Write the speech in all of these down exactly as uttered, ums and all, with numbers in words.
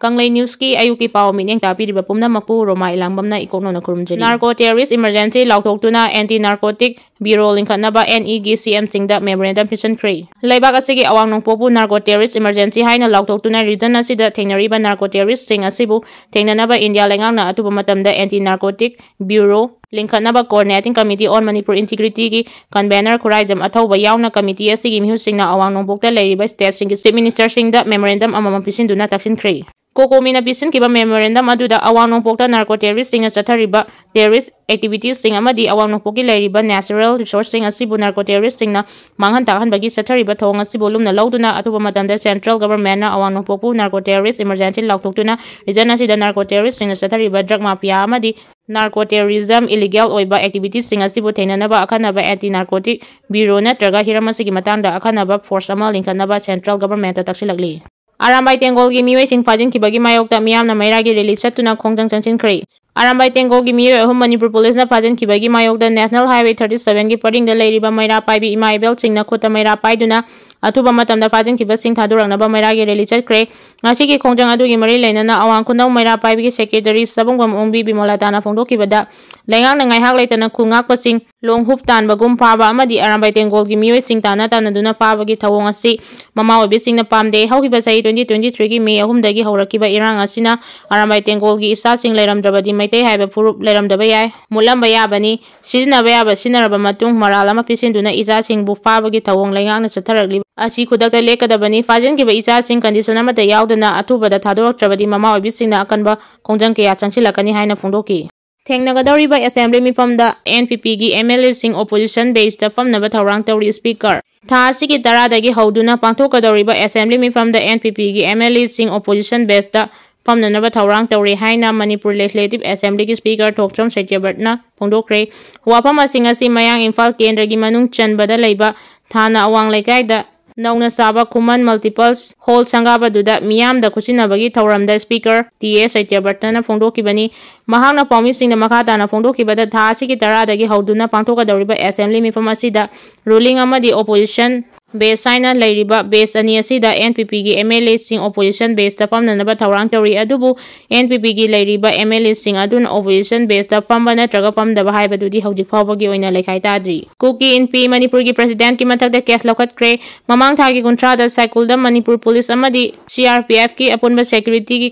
ꯀꯪꯂꯩ ꯅ꯭ꯌꯨꯁꯀꯤ ꯑꯌꯨꯛꯀꯤ ꯄꯥꯎ ꯃꯤꯠꯌꯦꯡ ꯇꯥꯕꯤꯔꯤꯕ ꯄꯨꯝꯅꯃꯛꯄꯨ ꯔꯣꯃꯥ ꯏꯂꯥꯡꯕꯝꯅ ꯏꯀꯣꯛꯅꯧꯅ ꯈꯨꯔꯨꯝꯖꯔꯤ꯫ Narco Terrorist Emergency ꯂꯥꯎꯊꯣꯛꯇꯨꯅ Anti Narcotic Bureau ꯂꯤꯡꯈꯠꯅꯕ N E ꯒꯤ C M ꯁꯤꯡꯗ memorandum ꯄꯤꯁꯤꯟꯈ꯭ꯔꯦ꯫ ꯂꯩꯕꯥꯛ ꯑꯁꯤꯒꯤ ꯑꯋꯥꯡ ꯅꯣꯡꯄꯣꯛꯄꯨ Narco Terrorist Emergency ꯍꯥꯏꯅ ꯂꯥꯎꯊꯣꯛꯇꯨꯅ region ꯑꯁꯤꯗ ꯊꯦꯡꯅꯔꯤꯕ narco terrorist ꯁꯤꯡ ꯑꯁꯤꯕꯨ ꯊꯦꯡꯅꯅꯕ ꯏꯟꯗꯤꯌꯥ ꯂꯩꯉꯥꯛꯅ ꯑꯊꯨꯕ ꯃꯇꯝꯗ Anti Narcotic Bureau ꯂꯤꯡꯈꯠꯅꯕ Coordinating Committee on Manipur Integrity ꯒꯤ convener ꯈꯨꯔꯥꯏꯖꯝ ꯑꯊꯧꯕ ꯌꯥꯎꯅ committee ꯑꯁꯤꯒꯤ ꯃꯤꯍꯨꯠꯁꯤꯡꯅ ꯑꯋꯥꯡ ꯅꯣꯡꯄꯣꯛꯇ ꯂꯩꯔꯤꯕ state ꯁꯤꯡꯒꯤ chief minister ꯁꯤꯡꯗ memorandum ꯑꯃꯃꯝ ꯄꯤꯁꯤꯟꯗꯨꯅ ꯇꯛꯁꯤꯟꯈ꯭ꯔꯦ꯫ ꯀꯣꯀꯣꯃꯤꯅ ꯄꯤꯁꯤꯟꯈꯤꯕ memorandum ꯑꯗꯨꯗ ꯑꯋꯥꯡ ꯅꯣꯡꯄꯣꯛꯇ narco terrorist ꯁꯤꯡꯅ ꯆꯠꯊꯔꯤꯕ terrorist activities ꯁꯤꯡ ꯑꯃꯗꯤ ꯑꯋꯥꯡ ꯅꯣꯡꯄꯣꯛꯀꯤ ꯂꯩꯔꯤꯕ natural resource ꯁꯤꯡ ꯑꯁꯤꯕꯨ narco terrorist ꯁꯤꯡꯅ ꯃꯥꯡꯍꯟ ꯇꯥꯛꯍꯟꯕꯒꯤ ꯆꯠꯊꯔꯤꯕ ꯊꯧꯑꯣꯡ ꯑꯁꯤꯕꯨ ꯂꯨꯝꯅ ꯂꯧꯗꯨꯅ ꯑꯊꯨꯕ ꯃꯇꯝꯗ central government ꯅ ꯑꯋꯥꯡ ꯅꯣꯡꯄꯣꯛꯄꯨ narco terrorist emergency ꯂꯥꯎꯊꯣꯛꯇꯨꯅ region ꯑꯁꯤꯗ narco terrorist ꯁꯤꯡꯅ ꯆꯠꯊꯔꯤꯕ drug mafia ꯑꯃꯗꯤ narco terrorism illegal ꯑꯣꯏꯕ activities ꯁꯤꯡ ꯑꯁꯤꯕꯨ ꯊꯦꯡꯅꯅꯕ ꯑꯈꯟꯅꯕ Anti Narcotic Bureau ꯅꯠꯇ꯭ꯔꯒ ꯍꯤꯔꯝ ꯑꯁꯤꯒꯤ ꯃꯇꯥꯡꯗ ꯑꯈꯟꯅꯕ force ꯑꯃ ꯂꯤꯡꯈꯠꯅꯕ central government ꯇ ꯇꯛꯁꯤꯜꯂꯛꯂꯤ꯫ ꯑꯔꯥꯝꯕꯥꯏ ꯇꯦꯡꯒꯣꯜꯒꯤ ꯃꯤꯑꯣꯏꯁꯤꯡ ꯐꯥꯖꯤꯟꯈꯤꯕꯒꯤ ꯃꯥꯌꯣꯛꯇ ꯃꯤꯌꯥꯝꯅ ꯃꯩꯔꯥꯒꯤ rally ꯆꯠꯇꯨꯅ ꯈꯣꯡꯖꯪ ꯆꯪꯁꯤꯟꯈ꯭ꯔꯦ꯫ ꯑꯔꯥꯝꯕꯥꯏ ꯇꯦꯡꯒꯣꯜꯒꯤ ꯃꯤꯑꯣꯏ ꯑꯍꯨꯝ ꯃꯅꯤꯄꯨꯔ ꯄꯨꯂꯤꯁꯅ ꯐꯥꯖꯤꯟꯈꯤꯕꯒꯤ ꯃꯥꯌꯣꯛꯇ National Highway thirty seven ꯒꯤ ꯄꯔꯤꯡꯗ ꯂꯩꯔꯤꯕ ꯃꯩꯔꯥ ꯄꯥꯏꯕꯤ ꯏꯃꯥ ꯏꯕꯦꯜꯁꯤꯡꯅ ꯈꯨꯠꯇ ꯃꯩꯔꯥ ꯄꯥꯏꯗꯨꯅ ꯑꯊꯨꯕ ꯃꯇꯝꯗ ꯐꯥꯖꯤꯟꯈꯤꯕꯁꯤꯡ ꯊꯥꯗꯣꯔꯛꯅꯕ ꯃꯩꯔꯥꯒꯤ rally ꯆꯠꯈ꯭ꯔꯦ꯫ ꯉꯁꯤꯒꯤ ꯈꯣꯡꯖꯪ ꯑꯗꯨꯒꯤ ꯃꯔꯤ ꯂꯩꯅꯅ ꯑꯋꯥꯡ ꯈꯨꯅꯧ ꯃꯩꯔꯥ ꯄꯥꯏꯕꯤꯒꯤ secretary ꯁꯕꯨꯡꯕꯝ ꯑꯣꯡꯕꯤ ꯕꯤꯃꯣꯂꯥꯇꯥꯅ ꯐꯣꯡꯗꯣꯛꯈꯤꯕꯗ, ꯂꯩꯉꯥꯛꯅ ꯉꯥꯏꯍꯥꯛ ꯂꯩꯇꯅ ꯈꯨꯜ ꯉꯥꯛꯄꯁꯤꯡ ꯂꯣꯡ ꯍꯨꯞ ꯇꯥꯟꯕꯒꯨꯝ ꯐꯥꯕ ꯑꯃꯗꯤ ꯑꯔꯥꯝꯕꯥꯏ ꯇꯦꯡꯒꯣꯜꯒꯤ ꯃꯤꯑꯣꯏꯁꯤꯡ ꯇꯥꯟꯅ ꯇꯥꯟꯅꯗꯨꯅ ꯐꯥꯕꯒꯤ ꯊꯧꯑꯣꯡ ꯑꯁꯤ ꯃꯃꯥ ꯑꯣꯏꯕꯤꯁꯤꯡꯅ ꯄꯥꯝꯗꯦ꯫ ꯍꯧꯈꯤꯕ ꯆꯍꯤ twenty twenty three ꯒꯤ May ꯑꯍꯨꯝꯗꯒꯤ ꯍꯧꯔꯛꯈꯤꯕ ꯏꯔꯥꯡ ꯑꯁꯤꯅ ꯑꯔꯥꯝꯕꯥꯏ ꯇꯦꯡꯒꯣꯜꯒꯤ ꯏꯆꯥꯁꯤꯡ ꯂꯩꯔꯝꯗ꯭ꯔꯕꯗꯤ ꯃꯩꯇꯩ ꯍꯥꯏꯕ ꯐꯨꯔꯨꯞ ꯂꯩꯔꯝꯗꯕ ꯌꯥꯏ, ꯃꯨꯠꯂꯝꯕ ꯌꯥꯕꯅꯤ꯫ ꯁꯤꯖꯤꯟꯅꯕ ꯌꯥꯕ ꯁꯤꯖꯤꯟꯅꯔꯕ ꯃꯇꯨꯡ ꯃꯔꯥꯜ ꯑꯃ ꯄꯤꯁꯤꯟꯗꯨꯅ ꯏꯆꯥꯁꯤꯡꯕꯨ ꯐꯥꯕꯒꯤ ꯊꯧꯑꯣꯡ ꯂꯩꯉꯥꯛꯅ ꯆꯠꯊꯔꯛꯂꯤꯕ ꯑꯁꯤ ꯈꯨꯗꯛꯇ ꯂꯦꯞꯀꯗꯕꯅꯤ꯫ ꯐꯥꯖꯤꯟꯈꯤꯕ ꯏꯆꯥꯁꯤꯡ condition ꯑꯃꯠꯇ ꯌꯥꯎꯗꯅ ꯑꯊꯨꯕꯗ ꯊꯥꯗꯣꯔꯛꯇ꯭ꯔꯕꯗꯤ ꯃꯃꯥ ꯑꯣꯏꯕꯤꯁꯤꯡꯅ ꯑꯀꯟꯕ ꯈꯣꯡꯖꯪ ꯀꯌꯥ ꯆꯪꯁꯤꯜꯂꯛꯀꯅꯤ ꯍꯥꯏꯅ ꯐꯣꯡꯗꯣꯛꯈꯤ꯫ ꯊꯦꯡꯅꯒꯗꯧꯔꯤꯕ assembly ꯃꯤꯐꯝꯗ N P P ꯒꯤ M L A ꯁꯤꯡ opposition bench ꯇ ꯐꯝꯅꯕ ꯊꯧꯔꯥꯡ ꯇꯧꯔꯤ꯫ Speaker, ꯊꯥ ꯑꯁꯤꯒꯤ ꯇꯔꯥꯗꯒꯤ ꯍꯧꯗꯨꯅ ꯄꯥꯡꯊꯣꯛꯀꯗꯧꯔꯤꯕ assembly ꯃꯤꯐꯝꯗ N P P ꯒꯤ M L A ꯁꯤꯡ opposition bench ꯇ ꯐꯝꯅꯅꯕ ꯊꯧꯔꯥꯡ ꯇꯧꯔꯤ ꯍꯥꯏꯅ ꯃꯅꯤꯄꯨꯔ Legislative Assembly ꯒꯤ Speaker ꯊꯣꯛꯆꯣꯝ ꯁꯇ꯭ꯌꯕ꯭ꯔꯠꯅ ꯐꯣꯡꯗꯣꯛꯈ꯭ꯔꯦ꯫ ꯋꯥꯐꯝ ꯑꯁꯤꯡ ꯑꯁꯤ ꯃꯌꯥꯡ ꯏꯝꯐꯥꯜ ꯀꯦꯟꯗ꯭ꯔꯒꯤ ꯃꯅꯨꯡ ꯆꯟꯕꯗ ꯂꯩꯕ ꯊꯥꯅ ꯑꯋꯥꯡ ꯂꯩꯀꯥꯏꯗ ꯅꯧꯅ ꯁꯥꯕ ꯈꯨꯃꯟ Multipurpose Hall ꯁꯪꯒꯥꯕꯗꯨꯗ ꯃꯤꯌꯥꯝꯗ ꯈꯨꯠꯁꯤꯟꯅꯕꯒꯤ ꯊꯧꯔꯝꯗ Speaker ꯇꯤ ꯑꯦꯁ ꯁꯇ꯭ꯌꯕ꯭ꯔꯠꯅ ꯐꯣꯡꯗꯣꯛꯈꯤꯕꯅꯤ꯫ ꯃꯍꯥꯛꯅ ꯄꯥꯎꯃꯤꯁꯤꯡꯗ ꯃꯈꯥ ꯇꯥꯅ ꯐꯣꯡꯗꯣꯛꯈꯤꯕꯗ, ꯊꯥ ꯑꯁꯤꯒꯤ ꯇꯔꯥꯗꯒꯤ ꯍꯧꯗꯨꯅ ꯄꯥꯡꯊꯣꯛꯀꯗꯧꯔꯤꯕ assembly ꯃꯤꯐꯝ ꯑꯁꯤꯗ ruling ꯑꯃꯗꯤ opposition base ꯍꯥꯏꯅ ꯂꯩꯔꯤꯕ base ꯑꯅꯤ ꯑꯁꯤꯗ N P P ꯒꯤ M L A ꯁꯤꯡ opposition base ꯇ ꯐꯝꯅꯅꯕ ꯊꯧꯔꯥꯡ ꯇꯧꯔꯤ꯫ ꯑꯗꯨꯕꯨ N P P ꯒꯤ ꯂꯩꯔꯤꯕ M L A ꯁꯤꯡ ꯑꯗꯨꯅ opposition base ꯇ ꯐꯝꯕ ꯅꯠꯇ꯭ꯔꯒ ꯐꯝꯗꯕ ꯍꯥꯏꯕꯗꯨꯗꯤ ꯍꯧꯖꯤꯛ ꯐꯥꯎꯕꯒꯤ ꯑꯣꯏꯅ ꯂꯩꯈꯥꯏ ꯇꯥꯗ꯭ꯔꯤ꯫ ꯀꯨꯀꯤ ꯏꯟꯄꯤ ꯃꯅꯤꯄꯨꯔꯒꯤ president ꯀꯤ ꯃꯊꯛꯇ case ꯂꯧꯈꯠꯈ꯭ꯔꯦ꯫ ꯃꯃꯥꯡ ꯊꯥꯒꯤ ꯀꯨꯟꯊ꯭ꯔꯥꯗ ꯁꯥꯏꯀꯨꯜꯗ ꯃꯅꯤꯄꯨꯔ police ꯑꯃꯗꯤ C R P F ꯀꯤ ꯑꯄꯨꯟꯕ security ꯒꯤ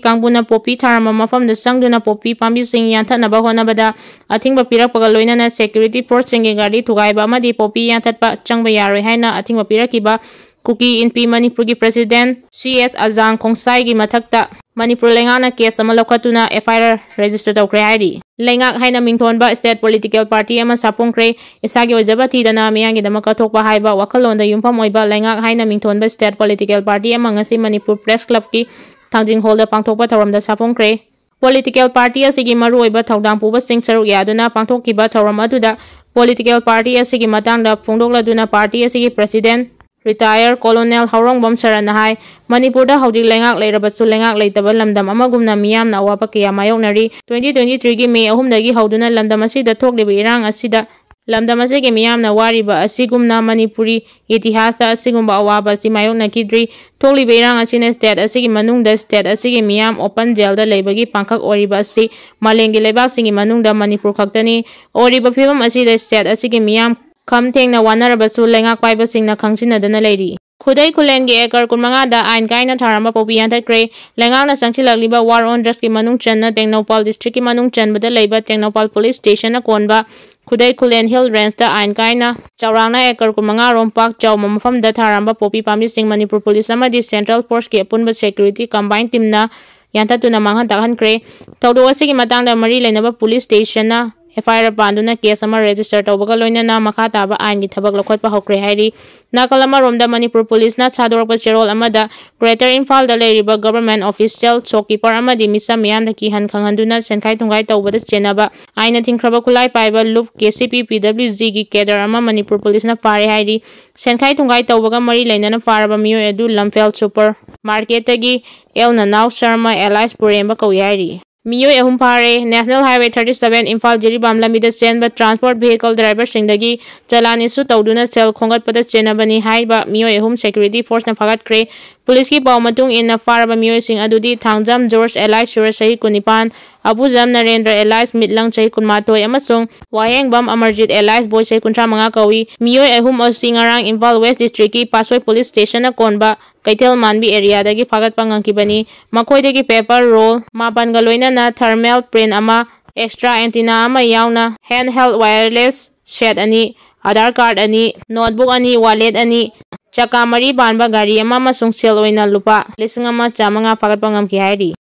ꯀꯥꯡꯕꯨꯅ ꯄꯣꯄꯤ ꯊꯥꯔꯝꯕ ꯃꯐꯝꯗ ꯆꯪꯗꯨꯅ ꯄꯣꯄꯤ ꯄꯥꯝꯕꯤꯁꯤꯡ ꯌꯥꯟꯊꯠꯅꯕ ꯍꯣꯠꯅꯕꯗ ꯑꯊꯤꯡꯕ ꯄꯤꯔꯛꯄꯒ ꯂꯣꯏꯅꯅ security force ꯁꯤꯡꯒꯤ ꯒꯥꯔꯤ ꯊꯨꯒꯥꯏꯕ ꯑꯃꯗꯤ ꯄꯣꯄꯤ ꯌꯥꯟꯊꯠꯄ ꯆꯪꯕ ꯌꯥꯔꯣꯏ ꯍꯥꯏꯅ ꯑꯊꯤꯡꯕ ꯄꯤꯔꯛꯈꯤꯕ ꯀꯨꯀꯤ ꯏꯟꯄꯤ ꯃꯅꯤꯄꯨꯔꯒꯤ president C S ꯑꯖꯥꯡ ꯈꯣꯡꯁꯥꯏꯒꯤ ꯃꯊꯛꯇ ꯃꯅꯤꯄꯨꯔ ꯂꯩꯉꯥꯛꯅ case ꯑꯃ ꯂꯧꯈꯠꯇꯨꯅ F I R register ꯇꯧꯈ꯭ꯔꯦ ꯍꯥꯏꯔꯤ꯫ ꯂꯩꯉꯥꯛ ꯍꯥꯏꯅ ꯃꯤꯡꯊꯣꯟꯕ state political party ꯑꯃ ꯁꯥꯐꯣꯡꯈ꯭ꯔꯦ꯫ ꯏꯁꯥꯒꯤ ꯑꯣꯏꯖꯕ ꯊꯤꯗꯅ ꯃꯤꯌꯥꯝꯒꯤꯗꯃꯛ ꯀꯠꯊꯣꯛꯄ ꯍꯥꯏꯕ ꯋꯥꯈꯜꯂꯣꯟꯗ ꯌꯨꯝꯐꯝ ꯑꯣꯏꯕ ꯂꯩꯉꯥꯛ ꯍꯥꯏꯅ ꯃꯤꯡꯊꯣꯟꯕ state political party ꯑꯃ ꯉꯁꯤ ꯃꯅꯤꯄꯨꯔ Press Club ꯀꯤ ꯊꯥꯡꯖꯤꯡ hall ꯗ ꯄꯥꯡꯊꯣꯛꯄ ꯊꯧꯔꯝꯗ ꯁꯥꯐꯣꯡꯈ꯭ꯔꯦ꯫ Political party ꯑꯁꯤꯒꯤ ꯃꯔꯨꯑꯣꯏꯕ ꯊꯧꯗꯥꯡ ꯄꯨꯕꯁꯤꯡ ꯁꯔꯨꯛ ꯌꯥꯗꯨꯅ ꯄꯥꯡꯊꯣꯛꯈꯤꯕ ꯊꯧꯔꯝ ꯑꯗꯨꯗ political party ꯑꯁꯤꯒꯤ ꯃꯇꯥꯡꯗ ꯐꯣꯡꯗꯣꯛꯂꯗꯨꯅ party ꯑꯁꯤꯒꯤ president retired Colonel ꯍꯧꯔꯣꯡꯕꯝ ꯁꯔꯠꯅ ꯍꯥꯏ, ꯃꯅꯤꯄꯨꯔꯗ ꯍꯧꯖꯤꯛ ꯂꯩꯉꯥꯛ ꯂꯩꯔꯕꯁꯨ ꯂꯩꯉꯥꯛ ꯂꯩꯇꯕ ꯂꯝꯗꯝ ꯑꯃꯒꯨꯝꯅ ꯃꯤꯌꯥꯝꯅ ꯑꯋꯥꯕ ꯀꯌꯥ ꯃꯥꯌꯣꯛꯅꯔꯤ꯫ Twenty twenty three ꯒꯤ May ꯑꯍꯨꯝꯗꯒꯤ ꯍꯧꯗꯨꯅ ꯂꯝꯗꯝ ꯑꯁꯤꯗ ꯊꯣꯛꯂꯤꯕ ꯏꯔꯥꯡ ꯑꯁꯤꯗ ꯂꯝꯗꯝ ꯑꯁꯤꯒꯤ ꯃꯤꯌꯥꯝꯅ ꯋꯥꯔꯤꯕ ꯑꯁꯤꯒꯨꯝꯅ ꯃꯅꯤꯄꯨꯔꯤ ꯏꯇꯤꯍꯥꯁꯇ ꯑꯁꯤꯒꯨꯝꯕ ꯑꯋꯥꯕ ꯑꯁꯤ ꯃꯥꯌꯣꯛꯅꯈꯤꯗ꯭ꯔꯤ꯫ ꯊꯣꯛꯂꯤꯕ ꯏꯔꯥꯡ ꯑꯁꯤꯅ state ꯑꯁꯤꯒꯤ ꯃꯅꯨꯡꯗ state ꯑꯁꯤꯒꯤ ꯃꯤꯌꯥꯝ open jail ꯗ ꯂꯩꯕꯒꯤ ꯄꯥꯡꯈꯛ ꯑꯣꯏꯔꯤꯕ ꯑꯁꯤ ꯃꯥꯂꯦꯝꯒꯤ ꯂꯩꯕꯥꯛꯁꯤꯡꯒꯤ ꯃꯅꯨꯡꯗ ꯃꯅꯤꯄꯨꯔ ꯈꯛꯇꯅꯤ꯫ ꯑꯣꯏꯔꯤꯕ ꯐꯤꯕꯝ ꯑꯁꯤꯗ state ꯑꯁꯤꯒꯤ ꯃꯤꯌꯥꯝ ꯈꯝ ꯊꯦꯡꯅ ꯋꯥꯅꯔꯕꯁꯨ ꯂꯩꯉꯥꯛ ꯄꯥꯏꯕꯁꯤꯡꯅ ꯈꯪꯖꯤꯟꯅꯗꯅ ꯂꯩꯔꯤ꯫ ꯈꯨꯗꯩ ꯈꯨꯂꯦꯟꯒꯤ acre ꯀꯨꯟꯃꯉꯥꯗ ꯑꯥꯏꯟ ꯀꯥꯏꯅ ꯊꯥꯔꯝꯕ ꯄꯣꯄꯤ ꯌꯥꯟꯊꯠꯈ꯭ꯔꯦ꯫ ꯂꯩꯉꯥꯛꯅ ꯆꯪꯁꯤꯜꯂꯛꯂꯤꯕ war on drugs ꯀꯤ ꯃꯅꯨꯡ ꯆꯟꯅ ꯇꯦꯡꯅꯧꯄꯥꯜ district ꯀꯤ ꯃꯅꯨꯡ ꯆꯟꯕꯗ ꯂꯩꯕ ꯇꯦꯡꯅꯧꯄꯥꯜ police station ꯅ ꯀꯣꯟꯕ ꯈꯨꯗꯩ ꯈꯨꯂꯦꯟ hill range ꯇ ꯑꯥꯏꯟ ꯀꯥꯏꯅ ꯆꯥꯎꯔꯥꯛꯅ acre ꯀꯨꯟꯃꯉꯥ ꯔꯣꯝ ꯄꯥꯛ ꯆꯥꯎꯕ ꯃꯐꯝꯗ ꯊꯥꯔꯝꯕ ꯄꯣꯄꯤ ꯄꯥꯝꯕꯤꯁꯤꯡ ꯃꯅꯤꯄꯨꯔ police ꯑꯃꯗꯤ central force ꯀꯤ ꯑꯄꯨꯟꯕ security combine team ꯅ ꯌꯥꯟꯊꯠꯇꯨꯅ ꯃꯥꯡꯍꯟ ꯇꯥꯛꯍꯟꯈ꯭ꯔꯦ꯫ ꯊꯧꯗꯣꯛ ꯑꯁꯤꯒꯤ ꯃꯇꯥꯡꯗ ꯃꯔꯤ ꯂꯩꯅꯕ police station ꯅ F I R ꯄꯥꯟꯗꯨꯅ case ꯑꯃ register ꯇꯧꯕꯒ ꯂꯣꯏꯅꯅ ꯃꯈꯥ ꯇꯥꯕ ꯑꯥꯏꯟꯒꯤ ꯊꯕꯛ ꯂꯧꯈꯠꯄ ꯍꯧꯈ꯭ꯔꯦ ꯍꯥꯏꯔꯤ꯫ ꯅꯥꯀꯜ ꯑꯃꯔꯣꯝꯗ ꯃꯅꯤꯄꯨꯔ police ꯅ ꯊꯥꯗꯣꯔꯛꯄ ꯆꯦꯔꯣꯜ ꯑꯃꯗ Greater ꯏꯝꯐꯥꯜꯗ ꯂꯩꯔꯤꯕ government official, shopkeeper ꯑꯃꯗꯤ ꯃꯤꯆꯝ ꯃꯤꯌꯥꯝꯗ ꯀꯤꯍꯟ ꯈꯪꯍꯟꯗꯨꯅ ꯁꯦꯟꯈꯥꯏ ꯊꯨꯝꯈꯥꯏ ꯇꯧꯕꯗ ꯆꯦꯟꯅꯕ ꯑꯥꯏꯟꯅ ꯊꯤꯡꯈ꯭ꯔꯕ ꯈꯨꯠꯂꯥꯏ ꯄꯥꯏꯕ ꯂꯨꯞ K C P P W G ꯒꯤ cadre ꯑꯃ ꯃꯅꯤꯄꯨꯔ police ꯅ ꯐꯥꯔꯦ ꯍꯥꯏꯔꯤ꯫ ꯁꯦꯟꯈꯥꯏ ꯊꯨꯝꯈꯥꯏ ꯇꯧꯕꯒ ꯃꯔꯤ ꯂꯩꯅꯅ ꯐꯥꯔꯕ ꯃꯤꯑꯣꯏ ꯑꯗꯨ ꯂꯝꯐꯦꯜ super market ꯇꯒꯤ ꯑꯦꯜ ꯅꯅꯥꯎ ꯁꯔꯃ alias ꯄꯨꯔꯦꯝꯕ ꯀꯧꯏ ꯍꯥꯏꯔꯤ꯫ ꯃꯤꯑꯣꯏ ꯑꯍꯨꯝ ꯐꯥꯔꯦ꯫ National Highway thirty seven Imphal Jiribam ꯂꯝꯕꯤꯗ ꯆꯦꯟꯕ transport vehicleꯗ driverꯁꯤꯡꯗꯒꯤ ꯆꯂꯥꯟ issue ꯇꯧꯗꯨꯅ ꯁꯦꯜ ꯈꯣꯝꯒꯠꯄꯗ ꯆꯦꯟꯅꯕꯅꯤ ꯍꯥꯏꯔꯤꯕ ꯃꯤꯑꯣꯏ ꯑꯍꯨꯝ security forceꯅ ꯐꯥꯒꯠꯈ꯭ꯔꯦ꯫ ꯄꯨꯂꯤꯁꯀꯤ ꯄꯥꯎ ꯃꯇꯨꯡ ꯏꯟꯅ, ꯐꯥꯔꯕ ꯃꯤꯑꯣꯏꯁꯤꯡ ꯑꯗꯨꯗꯤ ꯊꯥꯡꯖꯝ ꯖꯣꯔꯖ alias ꯁꯨꯔꯖ, ꯆꯍꯤ ꯀꯨꯟꯅꯤꯄꯥꯟ, ꯑꯕꯨꯖꯝ ꯅꯔꯦꯟꯗ꯭ꯔ alias ꯃꯤꯠꯂꯪ, ꯆꯍꯤ ꯀꯨꯟꯃꯥꯊꯣꯏ, ꯑꯃꯁꯨꯡ ꯋꯥꯍꯦꯡꯕꯝ ꯑꯃꯔꯖꯤꯠ alias ꯕꯣꯏ, ꯆꯍꯤ ꯀꯨꯟꯊ꯭ꯔꯥ ꯃꯉꯥ ꯀꯧꯏ꯫ ꯃꯤꯑꯣꯏ ꯑꯍꯨꯝ ꯑꯁꯤ ꯉꯔꯥꯡ ꯏꯝꯐꯥꯜ West Districtꯀꯤ ꯄꯥꯠꯁꯣꯏ police stationꯅ ꯀꯣꯟꯕ ꯀꯩꯊꯦꯜ ꯃꯥꯟꯕꯤ areaꯗꯒꯤ ꯐꯥꯒꯠꯄ ꯉꯝꯈꯤꯕꯅꯤ꯫ ꯃꯈꯣꯏꯗꯒꯤ paper roll ꯃꯥꯄꯟꯒ ꯂꯣꯏꯅꯅ thermal print ꯑꯃ, extra antenna ꯑꯃ ꯌꯥꯎꯅ handheld wireless set ꯑꯅꯤ, Aadhaar card ꯑꯅꯤ, notebook ꯑꯅꯤ, wallet ꯑꯅꯤ, ꯆꯀꯥ ꯃꯔꯤ ꯄꯥꯟꯕ ꯒꯥꯔꯤ ꯑꯃ ꯑꯃꯁꯨꯡ ꯁꯦꯜ ꯑꯣꯏꯅ ꯂꯨꯄꯥ ꯂꯤꯁꯤꯡ ꯑꯃ ꯆꯥꯃꯉꯥ ꯐꯥꯒꯠꯄ ꯉꯝꯈꯤ ꯍꯥꯏꯔꯤ꯫